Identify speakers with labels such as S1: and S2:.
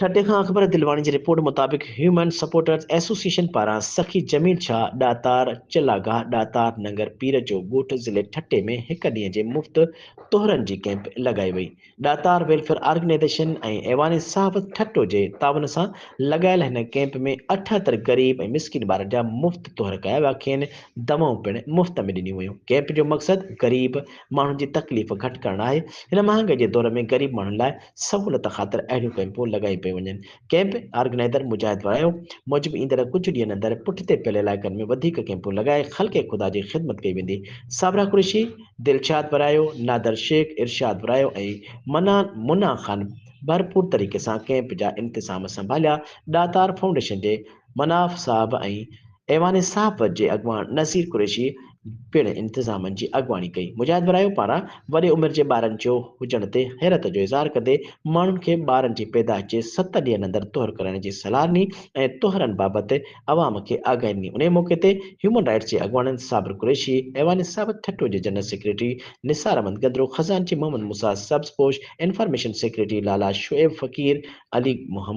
S1: ٺٽي کان اڪبر دلواڻي جي رپورٽ مطابق هيومن سپورٽرز ايسوسيئيشن پاران سخي جميل شاهه ڏاتار چلاگاهه ڏاتار ننگر پير جو ڳوٺ ضلعي ٺٽي ۾ هڪ ڏينهن جي مفت طهرن جي ڪئمپ لڳائي وئي. ڏاتار ويلفيئر آرگنائيزيشن ۽ ايوان صحافت ٺٽو جي تعاون سان لڳايل هن ڪئمپ ۾ 78 غريب ۽ مسڪين ٻارن جا مفت طهر ڪيا ويا کين دوائون پڻ مفت ۾ ڏنيون ويون. ڪئمپ جو مقصد غريب ماڻهن جي تڪليف گهٽ ڪرڻ آهي. هن مهانگائي جي دور ۾ غريب ماڻهن لاء سهولت خاطر اهڙيون ڪئمپون لڳايون پيون وڃن. ڪئمپ آرگنائيزر مجاهد ورايو موجب ايندڙ ڪجهه ڏينهن اندر پٺتي پيل علائقن ۾ وڌيڪ ڪئمپون لڳائي خلق خدا جي خدمت ڪئي ويندي. صابره قريشي، دلشاد ورايو، نادر شيخ، ارشاد ورايو ۽ منان منا خان ڀرپور طريقي سان ڪئمپ جا انتظام سنڀاليا. ڏاتار فائونڊيشن جي مناف صاحب ۽ ايوان صحافت جي اڳواڻ نذير قريشي پڻ انتظامن جي اڳواڻي ڪئي. مجاهد ورايو پاران وڏي عمر جي ٻارن جو هجڻ تي حيرت جو اظهار ڪندي ماڻهن کي ٻارن جي پيدائش جي ست ڏينهن اندر طهر ڪرائڻ جي صلاح ڏني ۽ طهرن بابت عوام کي آگاهي ڏني. انهي موقعي تي هيومن رائٽس جي اڳواڻن صابر قريشي، ايوان صحافت ٺٽو جي جنرل سيڪريٽري نثار احمد گندرو، خزانچي محمد موسيٰ سبز پوش، انفارميشن سيڪريٽري لالا شعيب فقير، علي محمد.